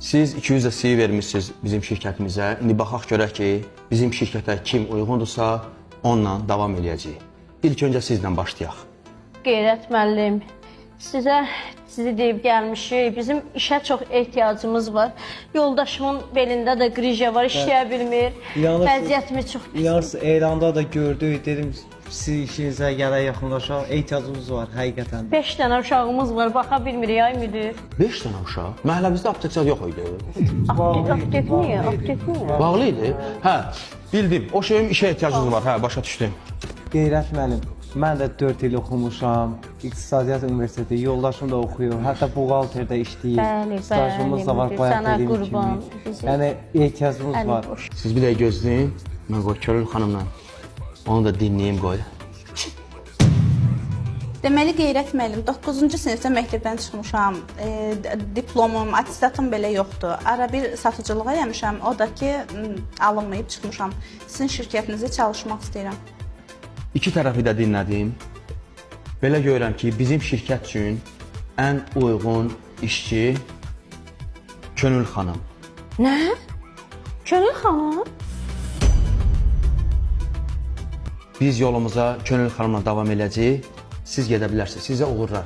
Siz 200 də CV vermisiniz bizim şirkətimizə. İndi baxaq görək ki, bizim şirkətə kim uyğundursa, onunla davam eləyəcəyik. İlk öncə sizlə başlayaq. Qeyrət müəllim, sizə sizi deyib gəlmişik. Bizim işə çox ehtiyacımız var. Yoldaşımın belində də qrija var, işləyə bilmir. Yalnız- Vəziyyətimiz çox pis. Yalnız elanda da gördük, dedim siz işinizə gələ yaxınlaşaq, ehtiyacımız var həqiqətən. 5 dənə uşağımız var, baxa bilmirik ay müdür. 5 dənə uşaq. Məhəlləmizdə apteka yox idi. Aptek niyə? Aptek niyə? Bağlı idi. Hə, bildim. O şeyin işə ehtiyacınız var. Hə, başa düşdüm. Qeyrət müəllim, mən də 4 il oxumuşam. İqtisadiyyat Universiteti, yoldaşım da oxuyur, hətta buğalterdə işləyir. Bəli, Stajımız da var, bəli, bayaq sənə dediyim qurban. kimi. Bizi- Yəni ehtiyacımız Əli var. boş. Siz bir dəqiqə gözləyin. Mən qoy Könül xanımla onu da dinləyim qoy. Deməli Qeyrət müəllim, 9-cu sinifdə məktəbdən çıxmışam. Diplomum, attestatım belə yoxdur. Ara bir satıcılığa eləmişəm. O da ki, alınmayıb çıxmışam. Sizin şirkətinizdə çalışmaq istəyirəm. İki tərəfi də dinlədim. Belə görürəm ki, bizim şirkət üçün ən uyğun işçi Könül xanım. Nə? Könül xanım? Biz yolumuza Könül xanımla davam eləyəcəyik. Siz gedə bilərsiniz. Sizə uğurlar.